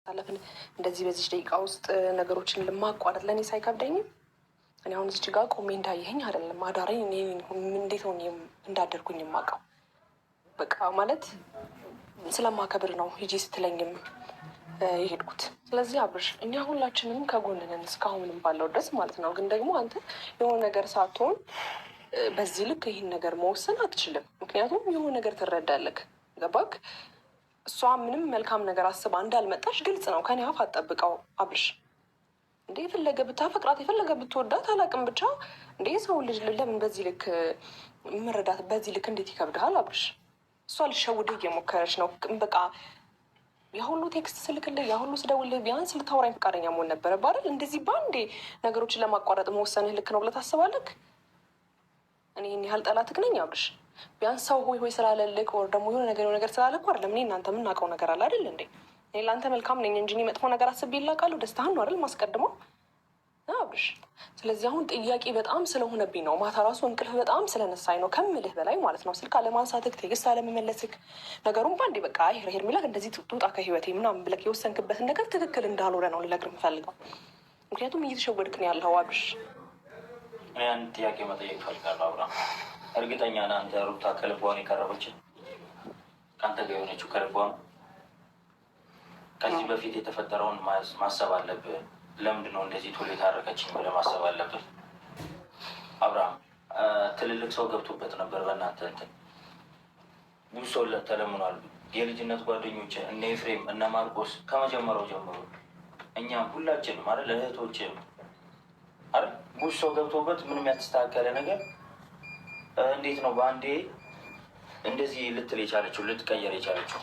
አለፍን እንደዚህ በዚች ደቂቃ ውስጥ ነገሮችን ልማቋረጥ ለእኔ ሳይከብደኝም እኔ አሁን እዚች ጋር ቆሜ እንዳየኸኝ አይደለም አዳሬን እንዴት ሆኜ እንዳደርጉኝ የማውቀው በቃ ማለት ስለማከብር ነው ሂጂ ስትለኝም የሄድኩት። ስለዚህ አብርሽ እኛ ሁላችንም ከጎንነን እስካሁንም ባለው ድረስ ማለት ነው። ግን ደግሞ አንተ የሆነ ነገር ሳትሆን በዚህ ልክ ይህን ነገር መወሰን አትችልም። ምክንያቱም የሆነ ነገር ትረዳለህ። ገባክ? እሷ ምንም መልካም ነገር አስባ እንዳልመጣሽ ግልጽ ነው። ከኔ አፍ አትጠብቀው አብርሽ። እንዴ የፈለገ ብታፈቅራት የፈለገ ብትወዳት አላውቅም፣ ብቻ እንዴ ሰው ልጅ ለምን በዚህ ልክ መረዳት በዚህ ልክ እንዴት ይከብድሃል አብርሽ? እሷ ልሸውድህ እየሞከረች ነው። በቃ የሁሉ text ስልክልህ የሁሉ ስደውልህ ቢያንስ ልታወራኝ ፈቃደኛ መሆን ነበረብህ አይደል? እንደዚህ በአንዴ ነገሮችን ለማቋረጥ መወሰንህ ልክ ነው ብለህ ታስባለህ? እኔ ይህን ያህል ጠላትህ ነኝ አብርሽ? ቢያንስ ሰው ሆይ ሆይ ስላለልህ ወር ደግሞ የሆነ ነገር የሆነ ነገር ስላለህ እኮ አይደለም። እኔ እናንተ የምናውቀው ነገር አለ አይደል እንዴ? እኔ ለአንተ መልካም ነኝ እንጂ እኔ መጥፎ ነገር አስቤ ይላቃሉ። ደስታህን ነው አይደል ማስቀድመው አብርሽ። ስለዚህ አሁን ጥያቄ በጣም ስለሆነብኝ ነው። ማታ ራሱ እንቅልፍ በጣም ስለነሳኝ ነው ከምልህ በላይ ማለት ነው። ስልክ አለማንሳትህ፣ text አለመመለስህ፣ ነገሩን በአንዴ በቃ ሄርሜላ እንደዚህ ትውጣ ከህይወቴ ምናምን ብለህ የወሰንክበትን ነገር ትክክል እንዳልሆነ ነው ልነግርህ የምፈልገው። ምክንያቱም እየተሸወድክ ነው ያለኸው አብርሽ። እኔ አንድ ጥያቄ መጠየቅ እፈልጋለሁ አብርሃም። እርግጠኛ ነህ አንተ ሩታ ከልቧ ነው የቀረበችን? ከአንተ ጋር የሆነችው ከልቧ ነው? ከዚህ በፊት የተፈጠረውን ማሰብ አለብህ። ለምንድን ነው እንደዚህ ቶሎ የታረቀችኝ ብለህ ማሰብ አለብህ። አብርሃም ትልልቅ ሰው ገብቶበት ነበር። በእናንተ እንትን ብዙ ሰው ተለምኗል። የልጅነት ጓደኞች እነ ኤፍሬም እነ ማርቆስ ከመጀመሪያው ጀምሮ እኛም ሁላችንም አይደል እህቶችም አይደል ብዙ ሰው ገብቶበት ምንም ያልተስተካከለ ነገር እንዴት ነው በአንዴ እንደዚህ ልትል የቻለችው ልትቀየር የቻለችው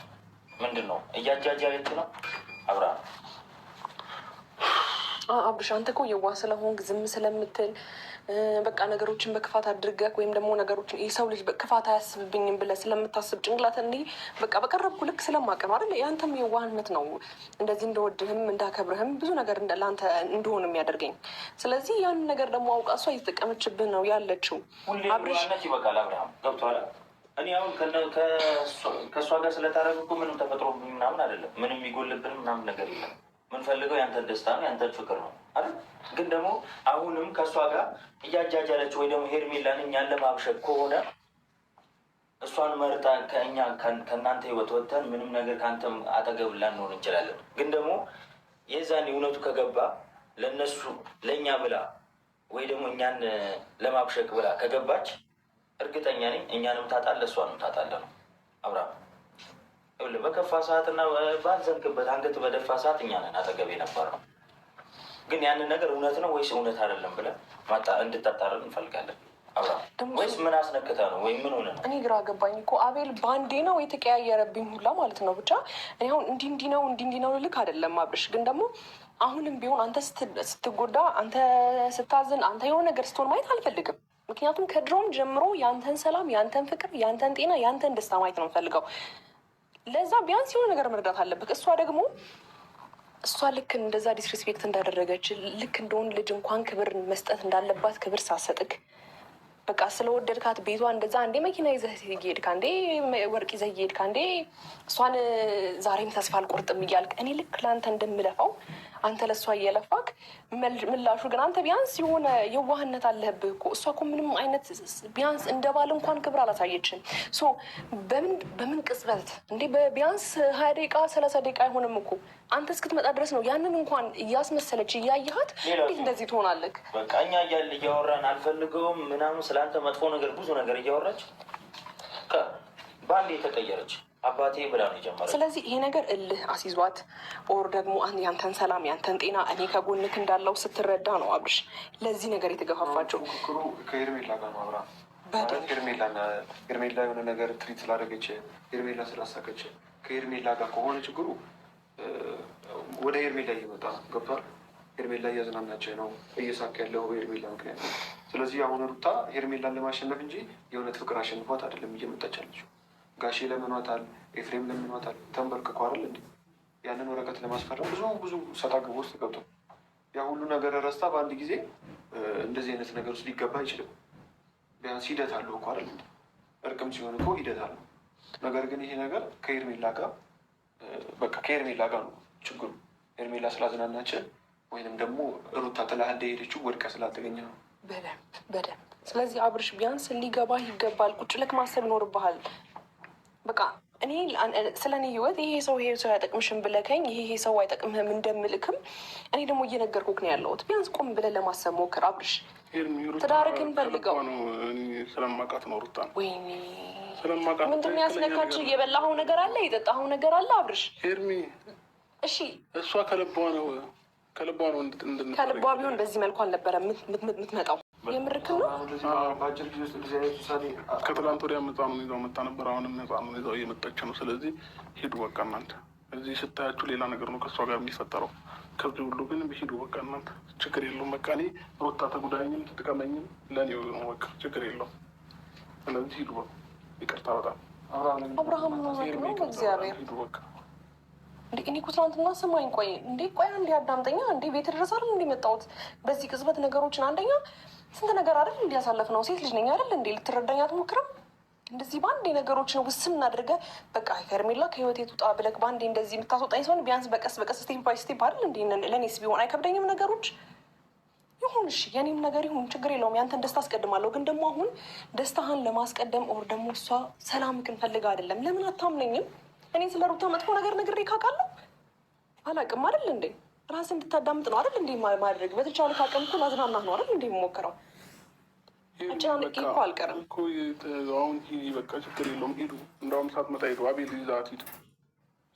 ምንድን ነው? እያጃጃለች ነው አብርሃም። አብርሽ አንተ እኮ የዋህ ስለሆንክ ዝም ስለምትል በቃ ነገሮችን በክፋት አድርገህ ወይም ደግሞ ነገሮችን የሰው ልጅ ክፋት አያስብብኝም ብለህ ስለምታስብ ጭንቅላት እንዲህ በቃ በቀረብኩ ልክ ስለማቀ ነው አይደል? የአንተም የዋህነት ነው እንደዚህ እንደወድህም እንዳከብርህም ብዙ ነገር ለአንተ እንደሆን የሚያደርገኝ። ስለዚህ ያንን ነገር ደግሞ አውቃ እሷ እየተጠቀመችብህ ነው ያለችው። ሁሌ የዋህነት ይበቃል። አብርሃም ገብቶሃል? እኔ አሁን ከእሷ ጋር ስለታረግ እኮ ምንም ተፈጥሮ ምናምን አይደለም። ምንም የሚጎልብን ምናምን ነገር የለም። ምንፈልገው ያንተን ደስታ ነው፣ ያንተን ፍቅር ነው አይደል? ግን ደግሞ አሁንም ከእሷ ጋር እያጃጃለች ወይ ደግሞ ሄርሜላን እኛን ለማብሸቅ ከሆነ እሷን መርጣ ከእኛ ከእናንተ ህይወት ወጥተን ምንም ነገር ከአንተም አጠገብ ላንሆን እንችላለን። ግን ደግሞ የዛን እውነቱ ከገባ ለእነሱ ለእኛ ብላ ወይ ደግሞ እኛን ለማብሸቅ ብላ ከገባች እርግጠኛ ነኝ እኛንም ታጣለህ፣ እሷንም ታጣለህ ነው አብርሃም። በከፋ ሰዓትና ባዘንክበት አንገት በደፋ ሰዓት እኛ ነን አጠገብ የነበር ነው። ግን ያንን ነገር እውነት ነው ወይስ እውነት አይደለም ብለን እንድታጣርን እንፈልጋለን። ወይስ ምን አስነክተ ነው ወይ ምን ሆነ ነው? እኔ ግራ ገባኝ እኮ አቤል፣ ባንዴ ነው የተቀያየረብኝ ሁላ ማለት ነው። ብቻ እኔ አሁን እንዲህ እንዲህ ነው እንዲህ እንዲህ ነው ልክ አይደለም አብርሽ። ግን ደግሞ አሁንም ቢሆን አንተ ስትጎዳ፣ አንተ ስታዝን፣ አንተ የሆነ ነገር ስትሆን ማየት አልፈልግም። ምክንያቱም ከድሮም ጀምሮ ያንተን ሰላም፣ ያንተን ፍቅር፣ ያንተን ጤና፣ ያንተን ደስታ ማየት ነው የምፈልገው። ለዛ ቢያንስ የሆነ ነገር መርዳት አለብህ። እሷ ደግሞ እሷ ልክ እንደዛ disrespect እንዳደረገች ልክ እንደሆን ልጅ እንኳን ክብር መስጠት እንዳለባት ክብር ሳሰጥክ በቃ ስለወደድካት ቤቷ እንደዛ አንዴ መኪና ይዘህ እየሄድክ አንዴ ወርቅ ይዘህ እየሄድክ አንዴ እሷን ዛሬም ተስፋ አልቆርጥም እያልክ እኔ ልክ ለአንተ እንደምለፋው አንተ ለእሷ እየለፋክ ምላሹ ግን አንተ ቢያንስ የሆነ የዋህነት አለህብህ እኮ። እሷ እኮ ምንም አይነት ቢያንስ እንደ ባል እንኳን ክብር አላሳየችም። So በምን ቅጽበት እንዴ ቢያንስ 20 ደቂቃ 30 ደቂቃ አይሆንም እኮ አንተ እስክትመጣ ድረስ ነው ያንን እንኳን እያስመሰለች እያየሃት እንዴት እንደዚህ ትሆናለህ? በቃ እኛ እያለ እያወራን አልፈልገውም ምናምን ስለአንተ መጥፎ ነገር ብዙ ነገር እያወራች በአንዴ የተቀየረች አባቴ ብላ ነው የጀመረው። ስለዚህ ይሄ ነገር እልህ አስይዟት or ደግሞ ያንተን ሰላም ያንተን ጤና እኔ ከጎንክ እንዳለው ስትረዳ ነው አብርሽ ለዚህ ነገር የተገፋፋቸው። ፉክክሩ ከሄርሜላ ጋር ነው አብርሃም። ሄርሜላ የሆነ ነገር treat ስላደረገች ሄርሜላ ስላሳቀች ከሄርሜላ ጋር ከሆነ ችግሩ ወደ ሄርሜላ እየመጣ ነው። ገብቷል። ሄርሜላ እያዝናናች ነው፣ እየሳቅ ያለው በሄርሜላ ምክንያት ነው። ስለዚህ አሁን ሩታ ሄርሜላን ለማሸነፍ እንጂ የእውነት ፍቅር አሸንፏት አይደለም እየመጣች ያለችው። ጋሼ ለምኗታል፣ ኤፍሬም ለምኗታል። ተንበርክኮ አይደል እንዴ ያንን ወረቀት ለማስፈረም ብዙ ብዙ ሰጣ ገባ ውስጥ ገብቷል። ያ ሁሉ ነገር ረስታ በአንድ ጊዜ እንደዚህ አይነት ነገር ውስጥ ሊገባ አይችልም። ቢያንስ ሂደት አለው እኮ አይደል እንዴ? እርቅም ሲሆን እኮ ሂደት አለው። ነገር ግን ይሄ ነገር ከሄርሜላ ጋር በቃ ከሄርሜላ ጋር ነው ችግሩ። ሄርሜላ ስላዝናናች ወይንም ደግሞ ሩታ ጥላህ እንደሄደችው ወድቀ ስላልተገኘ ነው። በደንብ በደንብ። ስለዚህ አብርሽ ቢያንስ ሊገባህ ይገባል። ቁጭ ብለህ ማሰብ ይኖርብሃል። በቃ እኔ ስለ እኔ ህይወት ይሄ ሰው ይሄ ሰው አይጠቅምሽም ብለከኝ ይሄ ሰው አይጠቅምህም እንደምልክም እኔ ደግሞ እየነገርኩህ ነው ያለሁት። ቢያንስ ቆም ብለህ ለማሰብ ሞክር አብርሽ። ትዳርክን ፈልገው። ስለማውቃት ነው ሩታ። ወይኔ ምንድን ነው ያስነካች? የበላኸው ነገር አለ፣ የጠጣኸው ነገር አለ አብርሽ። ሄርሚ እሺ፣ እሷ ከልቧ ነው ከልቧ ነው። ከልቧ ቢሆን በዚህ መልኩ አልነበረም የምትመጣው። የምርክን ነው። ከትላንት ወዲያ ህፃኑን ይዛው መጣ ነበር። አሁንም ህፃኑን ይዛው እየመጣች ነው። ስለዚህ ሂዱ በቃ እናንተ። እዚህ ስታያችሁ ሌላ ነገር ነው ከእሷ ጋር የሚፈጠረው። ከዚህ ሁሉ ግን ሂዱ በቃ እናንተ፣ ችግር የለውም። በቃ እኔ ሩታ ተጉዳኝም ትጥቀመኝም ለእኔ ነው በቃ ችግር የለውም። ስለዚህ ሂዱ በቃ። ይቅርታ በጣም አብርሃም ነው በእግዚአብሔር ሂዱ በቃ። እንዴ እኔ እኮ ትናንትና ስማኝ፣ ቆይ እንዴ ቆይ አንዴ አዳምጠኛ። እንዴ ቤት ድረስ አይደል እንዴ መጣሁት? በዚህ ቅጽበት ነገሮችን አንደኛ ስንት ነገር አይደል እንዲ ያሳለፍ ነው። ሴት ልጅ ነኝ አይደል እንዴ? ልትረዳኝ አትሞክርም? እንደዚህ በአንዴ ነገሮችን ውስን አድርገህ በቃ ሄርሜላ ከህይወቴ ትውጣ ብለህ በአንዴ እንደዚህ የምታስወጣኝ ሲሆን ቢያንስ በቀስ በቀስ step by step አይደል እንዴ? ለእኔስ ቢሆን አይከብደኝም ነገሮች ይሁን እሺ፣ የኔም ነገር ይሁን ችግር የለውም። ያንተን ደስታ አስቀድማለሁ። ግን ደግሞ አሁን ደስታህን ለማስቀደም or ደግሞ እሷ ሰላምክን ፈልጋ አይደለም። ለምን አታምነኝም? እኔ ስለ ሩታ መጥፎ ነገር ነግሬ ካውቃለሁ አላውቅም አይደል እንዴ? ራስን እንድታዳምጥ ነው አይደል እንዴ ማድረግ በተቻለ ካቅም እኮ ላዝናናህ ነው አይደል እንዴ የምሞክረው። አጨናንቄ እኮ አልቀርም እኮ አሁን ሂጂ በቃ ችግር የለውም ሂዱ። እንደውም ሳትመጣ ሂዱ። አቤል ይዛት ሂዱ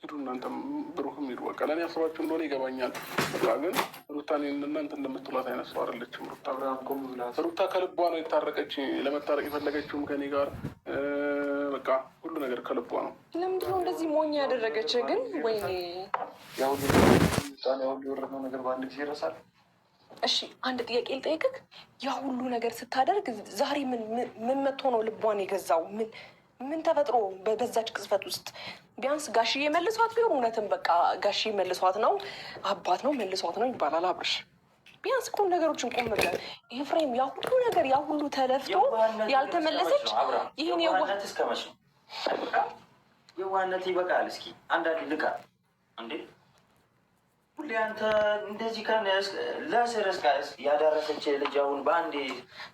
ሂዱ፣ እናንተም ብሩክም ሂዱ። በቃ ለእኔ አስባችሁ እንደሆነ ይገባኛል። በቃ ግን ሩታ እናንተ እንደምትሏት አይነት ሰው አይደለችም። ሩታ ሩታ ከልቧ ነው የታረቀች። ለመታረቅ የፈለገችውም ከኔ ጋር በቃ ሁሉ ነገር ከልቧ ነው። ለምንድን ነው እንደዚህ ሞኝ ያደረገች ግን? ወይኔ ያሁሉ የወረድነው ነገር በአንድ ጊዜ ይረሳል። እሺ አንድ ጥያቄ ልጠይቅህ። ያ ሁሉ ነገር ስታደርግ ዛሬ ምን መጥቶ ነው ልቧን የገዛው? ምን ምን ተፈጥሮ በዛች ቅጽበት ውስጥ? ቢያንስ ጋሽዬ መልሷት ቢሆን እውነትም በቃ ጋሽዬ መልሷት ነው አባት ነው መልሷት ነው ይባላል። አብርሽ ቢያንስ እኮ ነገሮችን ቆም ብለህ ኤፍሬም፣ ያ ሁሉ ነገር ያ ሁሉ ተለፍቶ ያልተመለሰች ይህን የዋህነት እስከ መቼ ነው? የዋህነት ይበቃል። እስኪ አንዳንድ ልቃ እንዴ ሁሌ አንተ እንደዚህ ለስር እስከ ያዳረሰች ልጅ አሁን በአንዴ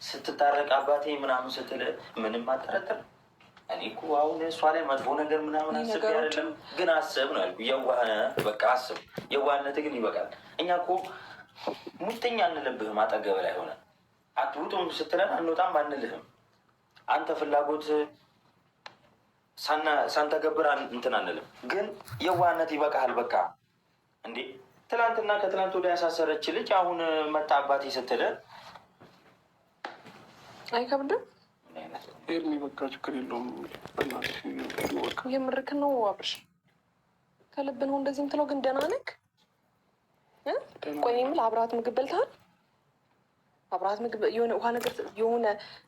ስትታረቅ አባቴ ምናምን ስትል ምንም አጠረጥር። እኔ እኮ አሁን እሷ ላይ መጥፎ ነገር ምናምን አስብ አይደለም፣ ግን አስብ ነው ያልኩህ። የዋህ በቃ አስብ። የዋህነት ግን ይበቃል። እኛ እኮ ሙጥኛ አንልብህም። አጠገብ ላይ ሆነ አትውጡም ስትለን አንወጣም አንልህም። አንተ ፍላጎት ሳንተገብር እንትን አንልም። ግን የዋህነት ይበቃሃል። በቃ እንዴ ትላንትና ከትላንት ወዲያ ያሳሰረች ልጅ አሁን መጣ አባቴ ስትል አይከብድም? ሄርሚ በቃ ችግር የለውም። የምርክን ነው አብርሽ፣ ከልብ ነው እንደዚህ የምትለው? ግን ደህና ነህ? ቆይ የምልህ አብረሃት ምግብ በልተሃል? አብረሃት ምግብ የሆነ ውሃ ነገር የሆነ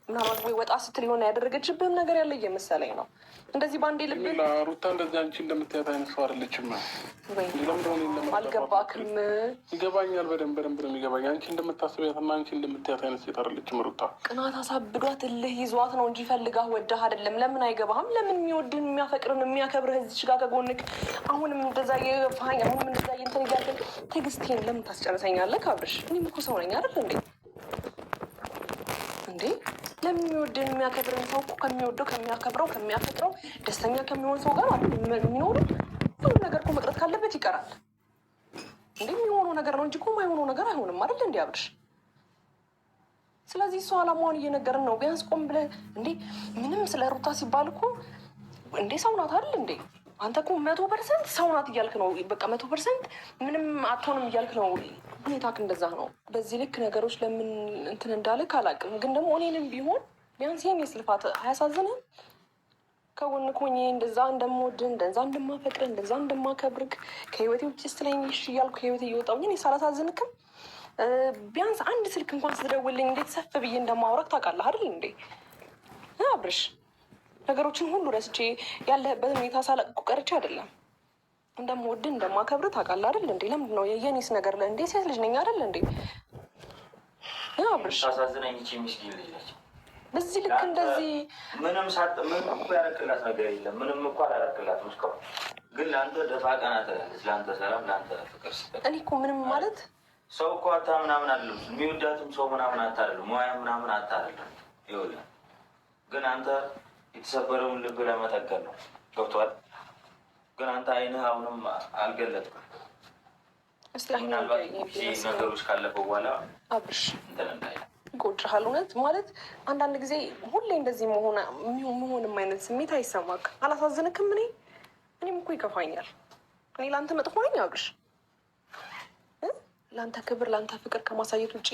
ምናልባት ወይ ወጣ ስትል የሆነ ያደረገችብህም ነገር ያለ እየመሰለኝ ነው። እንደዚህ በአንዴ ልብ ሩታ እንደዚህ አንቺ እንደምታያት አይነት ሰው አይደለችም። አልገባክም? ይገባኛል፣ በደንብ በደንብ ነው የሚገባኝ። አንቺ እንደምታስቢያት እና አንቺ እንደምታያት አይነት ሴት አይደለችም ሩታ። ቅናት አሳብዷት እልህ ይዟት ነው እንጂ ፈልጋህ ወዳህ አይደለም። ለምን አይገባህም? ለምን የሚወድህን የሚያፈቅርን የሚያከብርህ እዚች ጋር ከጎንክ አሁንም እንደዛ እየገፋኸኝ አሁንም እንደዛ እንትን እያልከኝ ትዕግስቴን ለምን ታስጨርሰኛለህ? አብርሽ እኔም እኮ ሰው ነኝ አይደል እንዴ? እንዴ ለምን የሚወድን የሚያከብርን ሰው እኮ ከሚወደው ከሚያከብረው ከሚያፈቅረው ደስተኛ ከሚሆን ሰው ጋር የሚኖሩ ሁሉ ነገር እኮ መቅረት ካለበት ይቀራል። እንዴ የሚሆነው ነገር ነው እንጂ እኮ የማይሆነው ነገር አይሆንም አይደል እንዴ አብርሽ? ስለዚህ እሱ አላማዋን እየነገርን ነው። ቢያንስ ቆም ብለህ እንዴ ምንም ስለ ሩታ ሲባል እኮ እንዴ ሰው ናት አይደል እንዴ? አንተ እኮ 100% ሰው ናት እያልክ ነው። በቃ 100% ምንም አትሆንም እያልክ ነው። ሁኔታክ እንደዛ ነው። በዚህ ልክ ነገሮች ለምን እንትን እንዳልክ አላውቅም፣ ግን ደግሞ እኔንም ቢሆን ቢያንስ ይሄን የስልፋት አያሳዝንህም? ከጎንክ ሆኜ እንደዛ እንደምወድህ እንደዛ እንደማፈቅርህ እንደዛ እንደማከብርክ ከህይወቴ ውጭ ስትለኝ እሺ እያልኩ ከህይወቴ እየወጣሁኝ እኔ ሳላሳዝንክም ቢያንስ አንድ ስልክ እንኳን ስትደውልኝ እንዴት ሰፍ ብዬ እንደማውራክ ታውቃለህ አይደል እንዴ አብርሽ? ነገሮችን ሁሉ ረስቼ ያለህበትን ሁኔታ ሳላውቅ እኮ ቀርቼ አይደለም። እንደምወድህ እንደማከብርህ ታውቃለህ አይደል እንዴ? ለምንድን ነው የኔስ ነገር እንዴ? ሴት ልጅ ነኝ አይደል እንዴ አብርሽ? ታሳዝነኝ ይቺ ምስኪን ልጅ ነች። በዚህ ልክ እንደዚህ ምንም ሳት ምንም እኮ ያረክላት ነገር የለም። ምንም እኮ አላረክላትም እስካሁን። ግን ለአንተ ደፋ ቀና ትላለች። ለአንተ ሰላም፣ ለአንተ ፍቅር ስትል እኔ እኮ ምንም ማለት ሰው እኮ አታ ምናምን አይደለም የሚወዳትም ሰው ምናምን አታ አይደለም ሙያ ምናምን አታ አይደለም። ይኸውልህ ግን አንተ የተሰበረውን ልብ ለመጠገን ነው። ገብቶሃል? ግን አንተ አይንህ አሁንም አልገለጥክም። ምናልባት ነገሮች ካለፈው በኋላ አብርሽ ይቆጭሃል። እውነት ማለት አንዳንድ ጊዜ ሁሌ እንደዚህ መሆንም አይነት ስሜት አይሰማክ። አላሳዝንክም? እኔም እኮ ይከፋኛል። እኔ ለአንተ መጥፎ ነኝ አብርሽ? ለአንተ ክብር ለአንተ ፍቅር ከማሳየት ውጭ